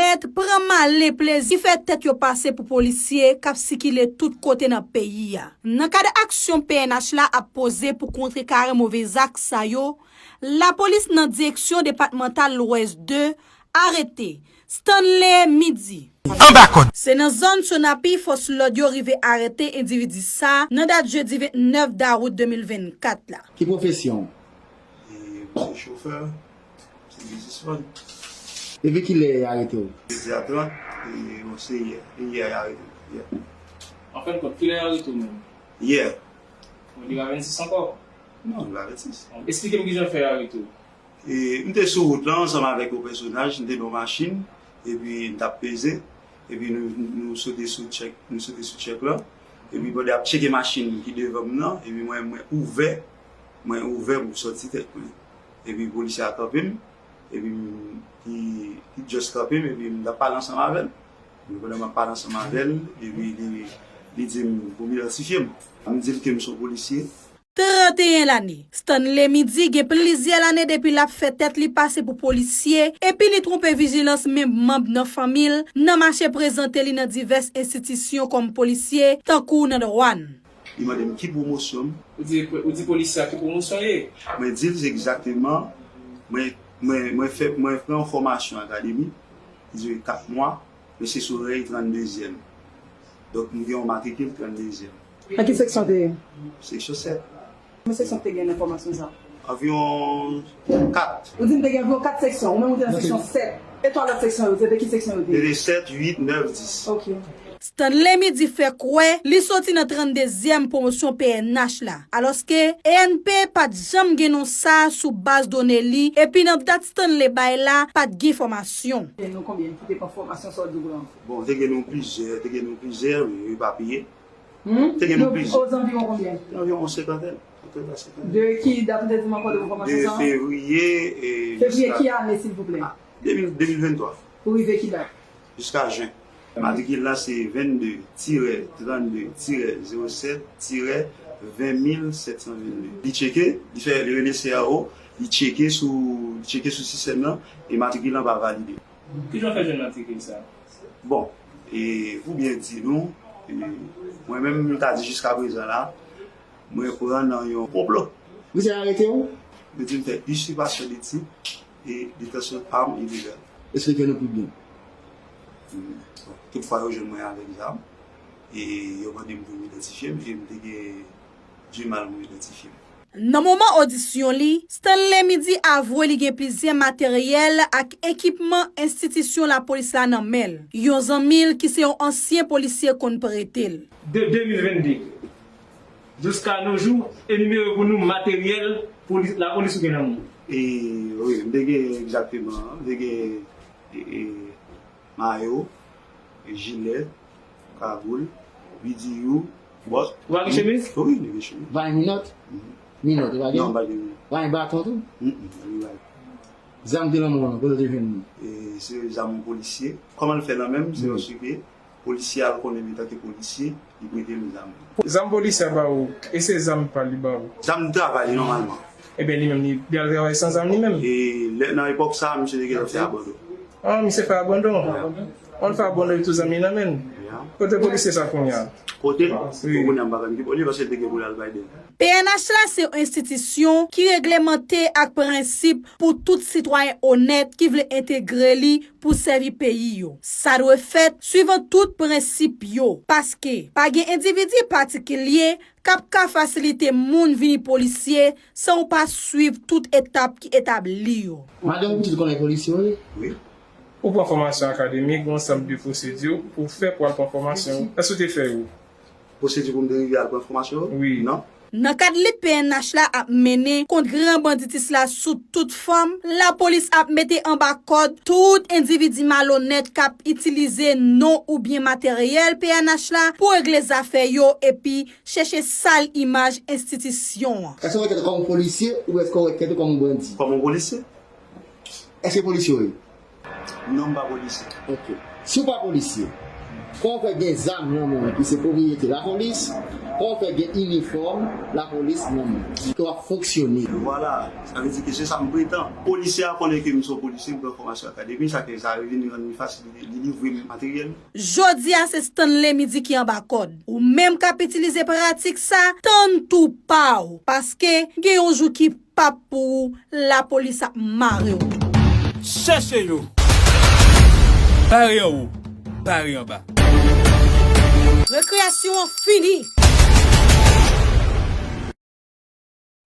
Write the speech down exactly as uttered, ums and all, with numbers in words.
Mèt pran malen plezi fè tèt yo pase pou polisye k ap sikile tout kote nan peyi a. Nan kad aksyon P N H la ap poze pou kontrekare move zak sa yo, lapolis nan Direksyon Depatmantal Lwès de arete Stanley Midi. Anba kòd. Se nan zòn Sonapi fòs lòd yo rive arete endividi sa nan dat jedi vennèf dawout de mil vennkat la. Ki pwofesyon w? E, m se chofè, m se biznismann. Depi kilè yo arete w? Jodi a trant, e, bon, se yè. E yè yo arete m. Yè. An fen de kont, kilè yo arete w menm? Yè. Bon, li pa vennsis ankò? Non, li pa vennsis. Esplike m kijan fè yo arete w. E, m te sou wout lan ansanm avèk yon pèsonaj, m te nan yon machin, epi m t ap peze, epi nou, nou sote sou tchèk, nou sote sou tchèk lan, epi pandan y ap tcheke machin ki devan m nan, epi mwen, mwen ouvè, mwen ouvè pou m sòti tèt mwen. Epi polisye a kanpe m, epi m, li, li just kanpe m, epi m t ap pale ansanm avè l. Epi pandan m ap pale ansanm avè l, epi li, li di m pou m idantifye m. M di l ke m se yon polisye. Tranteyen lane, Stanley Midi gen plizyè lane depi l ap fè tèt li pase pou polisye, epi li twonpe vijilans menm manm nan fanmi l nan mache prezante li nan divès enstitisyon kòm polisye, tankou nan dwàn. Li mande m ki pwomosyon m. Ou di, ou di polisye a ki pwomosyon l ye? Mwen di l egzakteman, mwen, mwen, mwen fè, mwen pran yon fòmasyon akademik ki dire kat mwa, men se sou rèy tranndezyèm. Donk, m gen yon matrikil tranndezyèm. Nan ki seksyon w te ye? Seksyon sèt. Konbyen seksyon ki te gen nan fòmasyon sa? Anviwon kat. Ou di m te gen anviwon kat seksyon, ou menm ou te nan seksyon sèt. E twa lòt seksyon yo, se de ki seksyon yo te ye? Se te sèt, uit, nèf, dis. Ok. Stanley Midi fè kwè li soti nan tranndezyèm pwomosyon P N H la, alòske E N P pa t janm gen non sa a sou baz done li, epi nan dat Stanley bay la, pa t gen fòmasyon. E nou konbyen ki te pran fòmasyon sa w di w lan? Bon, te gen nou plizyè, te gen nou plizyè, wi, epapiye. Hmm? Te gen nou plizyè. Ozanviwon konbyen? Anviwon yon senkantèn. Yon senkantèn. De ki dat ou te di m ankò de fòmasyon sa a? De fevriye e... Fevriye ki ane, silvouplè? Ah, de mil, de mil venntwa. Pou rive ki dat? Jiska jen. Matrikil la se vennde tirè trannde tirè zewo sèt tirè ven mil sèt san vennde. Li tcheke, li fè, li rele C R O, li tcheke sou, li tcheke sou sistèm nan, e matrikil lan pa valide. Kijan w fè jwenn matrikil sa a? Bon, e pou byen di nou, e mwen menm, m ka di jiska prezan la, mwen pran nan yon konplo. Misye arete w? Yo di m fè usurpation de titre e détention d'arme illégale. Esplike nou pi byen. Hmm, bon, tout fwa yo jwenn mwen avèk zam, e yo mande m pou m idantifye m, e m te gen dimal pou m idantifye m. Nan moman odisyon li, Stanley Midi avwe li gen plizyè materyèl ak ekipman enstitisyon lapolis la nan men l, yon zanmi l ki se yon ansyen polisye konn prete l. De de mil vennde jiska nos jours, enimere pou nou materyèl polis, lapolis ou gen nan men w. E, wi, m te gen egzakteman, m te gen, e, e, mayo, jilè, kagoul, bidiyou, bòt. Ou pa gen chemiz? Wi, m te gen chemiz. Pa gen minòt? Mhm. Minòt, ou pa gen? Non, m pa gen minòt. Pa gen baton tou? Mm, mm, pa gen baton. Zam te nan men w lan, kote w te jwenn li? E, se zam yon polisye. Kòman l fè nan men m? Se paske polisye a l konnen m antanke polisye, li prete m zam. Zam polisye a ba ou, e se zam pa l li ba ou? Zam travay li nòmalman. Ebyen, li menm, li, li al travay san zam li menm. E lè, nan epòk sa a, misye te gentan fè abandon. Ah, misye fè abandon. An fè abandon epi tout zam li nan men l. Ya. Kote polisye sa kounye a? Kote l? Wi. Bon, kounye a m pa konn ki bò l ye paske l te gen pou l al bay bèl. P N H la se yon enstitisyon ki reglemante ak prensip pou tout sitwayen onèt ki vle entegre li pou sèvi peyi yo. Sa dwe fèt swivan tout prensip yo, paske pa gen endividi patikilye k ap ka fasilite moun vini polisye san w pa swiv tout etap ki etabli yo. Madanm pitit konnen polisye w ye? Wi. Ou pran fòmasyon akademik, gen yon ansanm de pwosedi pou w fè pou w al pran fòmasyon. Èske w te fè yo? Pwosedi pou m te rive al pran fòmasyon yo? Wi. Non. Nan kad lit P N H la ap mennen kont gran banditis la sou tout fòm, lapolis ap mete anba kòd tout endividi malonèt k ap itilize non oubyen materyèl P N H la pou regle zafè yo epi chèche sal imaj enstitisyon an. Èske w wè tèt ou kòm yon polisye ou èske w wè tèt ou kòm yon bandi? Kòm yon polisye. Èske polisye w ye? Non, m pa polisye. Ok. Si w pa polisye, Kòfè gen zam nan men ki se pwopriyete lapolis, kòfè gen inifòm lapolis nan men ki w ap fonksyone. Vwala, sa vle di ke se sa m pretan. Polisye a konnen ke m se yon polisye, m pran fòmasyon akademik, sa ke sa vin rann li fasil, li, li livre m materyèl. Jodi a se Stanley Midi ki anba kòd. Ou menm k ap itilize pratik sa, tann tou pa w, paske gen yon jou ki p ap pou ou, lapolis ap mare w. Chèche yo. Bare anwo, bare anba. Rekreyasyon an fini.